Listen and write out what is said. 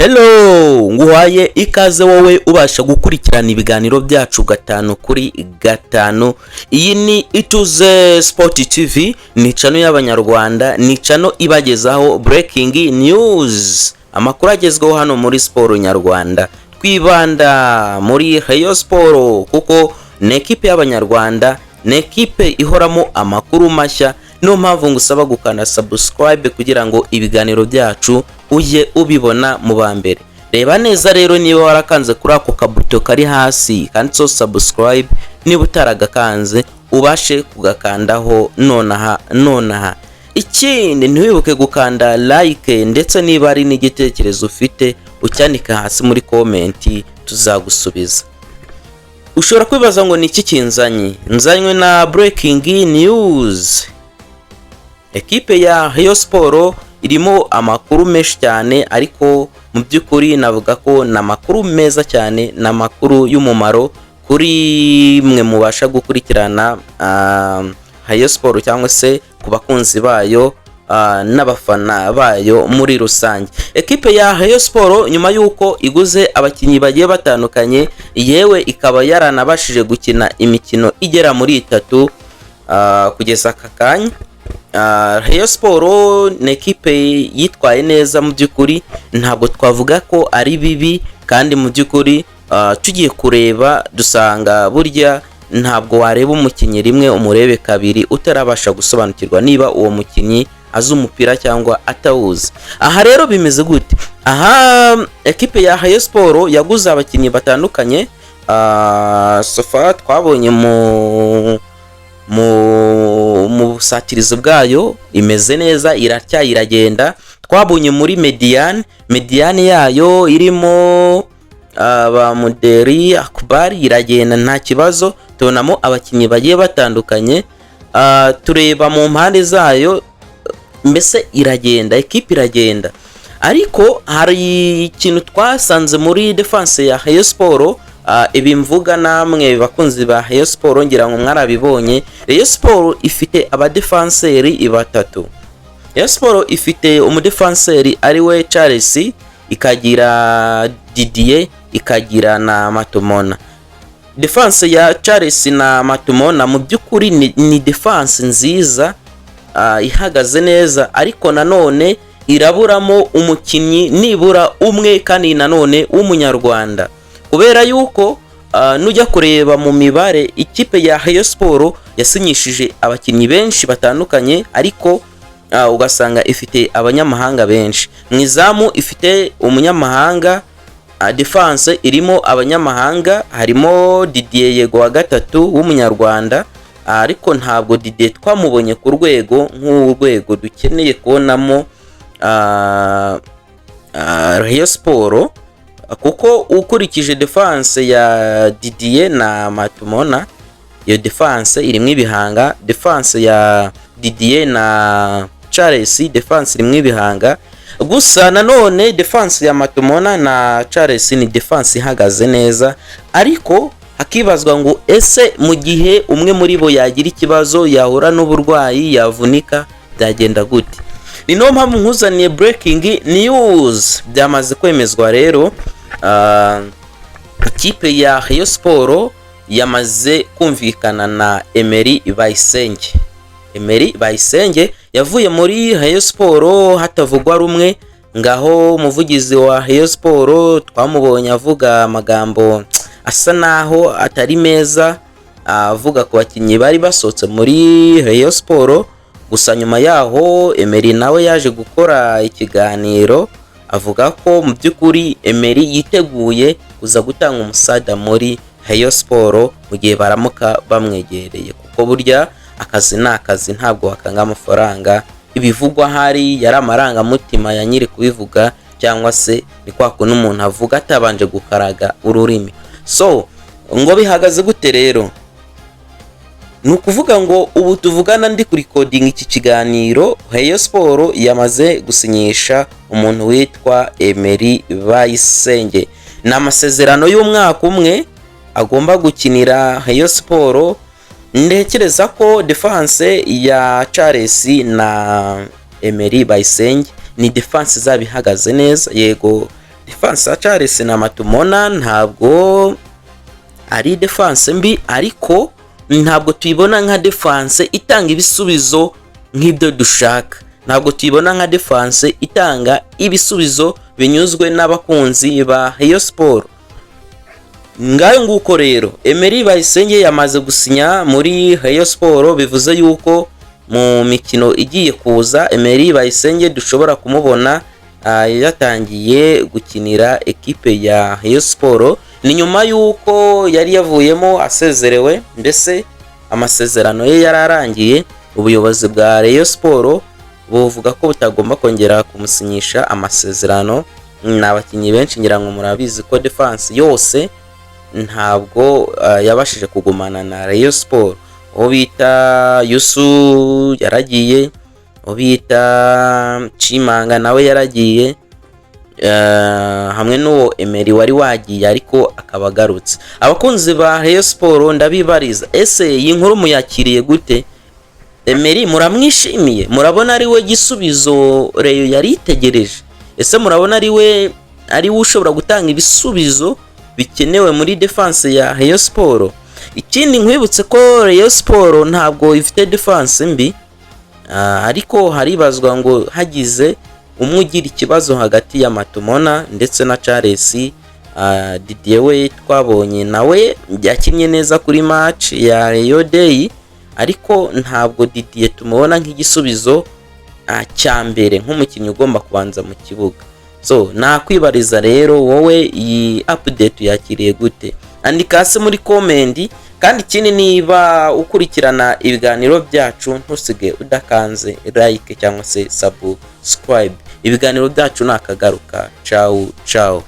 Hello, nguhaye ikaze wowe ubasha gukurikirana ibiganiro byacu gatanu kuri gatanu. Iyi ni Ituze Sport TV, ni channel y'Abanyarwanda, ni channel ibagezaho breaking news, amakuru agezweho hano muri siporo nyarwanda. Twibanda muri Rayon Sport kuko ni ekipe y'Abanyarwanda, ni ekipe ihoramo amakuru mashya. Niyo mpamvu ngusaba gukanda subscribe kugira ngo ibiganiro byacu ujye ubibona mu ba mbere. Reba neza rero niba warakanze kuri ako kabuto kari hasi kanditseho subscribe. Niba utaragakanze, ubashe kugakandaho nonaha nonaha. Ikindi, ntiwibuke gukanda like, ndetse niba ari n'igitekerezo ufite ucyandika hasi muri comment, tuzagusubiza. Ushobora kwibaza ngo ni iki kinzanye? Nzanywe na breaking news. Ekipe ya Rayon Sport irimo amakuru menshi cyane, ariko mu by'ukuri navuga ko ni amakuru meza cyane, ni amakuru y'umumaro kuri mwe mubasha gukurikirana Rayon Sport cyangwa se ku bakunzi bayo n'abafana bayo muri rusange. Ekipe ya Rayon Sport, nyuma y'uko iguze abakinnyi bagiye batandukanye, yewe ikaba yaranabashije gukina imikino igera muri itatu kugeza aka kanya, Rayon Sport ni ekipe yitwaye neza. Mu by'ukuri ntabwo twavuga ko ari bibi, kandi mu by'ukuri tugiye kureba dusanga burya ntabwo wareba umukinnyi rimwe umurebe kabiri utarabasha gusobanukirwa niba uwo mukinnyi azi umupira cyangwa atawuzi. Aha rero bimeze gute? Aha ekipe ya Rayon Sport yaguze abakinnyi batandukanye. So far twabonye mu busatirizi bwayo imeze neza, iratyaye, iragenda. Twabonye muri médiane yayo irimo ba Muderi Akubari, iragenda nta kibazo. Tubonamo abakinnyi bagiye batandukanye. Tureba mu mpande zayo, mbese iragenda, ekipe iragenda. Ariko hari ikintu twasanze muri defense ya Rayon Sport. Ibi mvuga namwe bakunzi ba Rayon Sport ngira ngo mwarabibonye. Rayon Sport ifite abadefanseri batatu. Rayon Sport ifite umudefanseri ari we Charles, ikagira Didier, ikagira na Matumona. Defense ya Charles na Matumona mu by'ukuri ni defense nziza, ihagaze neza, ariko nanone iraburamo umukinnyi nibura umwe, kandi nanone w'Umunyarwanda, kubera yuko nujya kureba mu mibare, ikipe ya Rayon Sport yasinyishije abakinnyi benshi batandukanye, ariko ugasanga ifite abanyamahanga benshi. Mu izamu ifite umunyamahanga, defense irimo abanyamahanga, harimo Didier Yego wa gatatu w'Umunyarwanda, ariko ntabwo Didier twamubonye ku rwego nk'urwego dukeneye kubonamo Rayon Sport, kuko ukurikije defense ya Didier na Matumona, iyo defense irimo ibihanga. Defense ya Didier na Charles, defense irimo ibihanga. Gusa nanone defense ya Matumona na Charles ni defense ihagaze neza, ariko hakibazwa ngo ese mu gihe umwe muri bo yagira ikibazo, yahura n'uburwayi, yavunika, byagenda gute? Ni niyo mpamvu nkuzaniye breaking news. Byamaze kwemezwa rero, ikipe ya Rayon Sport yamaze kumvikana na Emery Bayisenge. Emery Bayisenge yavuye muri Rayon Sport hatavugwa rumwe. Ngaho umuvugizi wa Rayon Sport twamubonye avuga amagambo asa naho atari meza, avuga ku bakinnyi bari basohotse muri Rayon Sport. Gusa nyuma yaho Emery nawe yaje gukora ikiganiro, avuga ko mu by'ukuri Emery yiteguye kuza gutanga umusada muri Rayon Sport mu gihe baramuka bamwegereye, kuko burya akazi ni akazi, ntabwo wakanga amafaranga. Ibivugwa hari yari amarangamutima ya nyiri kubivuga, cyangwa se ni kwa kundi umuntu avuga atabanje gukaraga ururimi. So ngo bihagaze gute rero? Ni ukuvuga ngo ubu tuvugana, ndi kurikodinga iki kiganiro, Rayon Sport yamaze gusinyisha umuntu witwa Emery Bayisenge. Ni amasezerano y'umwaka umwe agomba gukinira Rayon Sport. Ntekereza ko defense ya Charles na Emery Bayisenge ni defense izaba ihagaze neza. Yego, Defense ya Charles na Matumona ntabwo ari defense mbi, ariko ntabwo tuyibona nka defense itanga ibisubizo nk'ibyo dushaka. Ntabwo tuyibona nka defense itanga ibisubizo binyuzwe n'abakunzi ba Rayon Sport. Ngayo nguko rero, Emery Bayisenge yamaze gusinya muri Rayon Sport, bivuze yuko mu mikino igiye kuza Emery Bayisenge dushobora kumubona yatangiye gukinira ekipe ya Rayon Sport. Ni nyuma y'uko yari yavuyemo asezerewe, mbese amasezerano ye yari arangiye. Ubuyobozi bwa Rayon Sport buvuga ko butagomba kongera kumusinyisha amasezerano. Ni abakinnyi benshi, ngira ngo murabizi ko defense yose ntabwo yabashije kugumana na Rayon Sport. Uwo bita Yusu yaragiye, uwo bita Chimanga nawe yaragiye, hamwe n'uwo Emery wari wagiye ariko akaba agarutse. Abakunzi ba Rayon Sport, ndabibariza: ese iyi nkuru muyakiriye gute? Emery muramwishimiye? Murabona ari we gisubizo Rayon yari itegereje? Ese murabona ari we ushobora gutanga ibisubizo bikenewe muri defense ya Rayon Sport? Ikindi, nkwibutse ko Rayon Sport ntabwo ifite defense mbi, ariko haribazwa ngo hagize umwe ugira ikibazo hagati ya Matumona ndetse na Charles. Didier we twabonye nawe yakinnye neza kuri match ya Rayon Day, ariko ntabwo Didier tumubona nk'igisubizo cya mbere, nk'umukinnyi ugomba kubanza mu kibuga. So nakwibariza rero, wowe iyi update yakiriye gute? Andika hasi muri comment. Kandi ikindi, niba ukurikirana ibiganiro byacu, ntusige udakanze like cyangwa se subscribe. Ibiganiro byacu nakagaruka. Ciao ciao.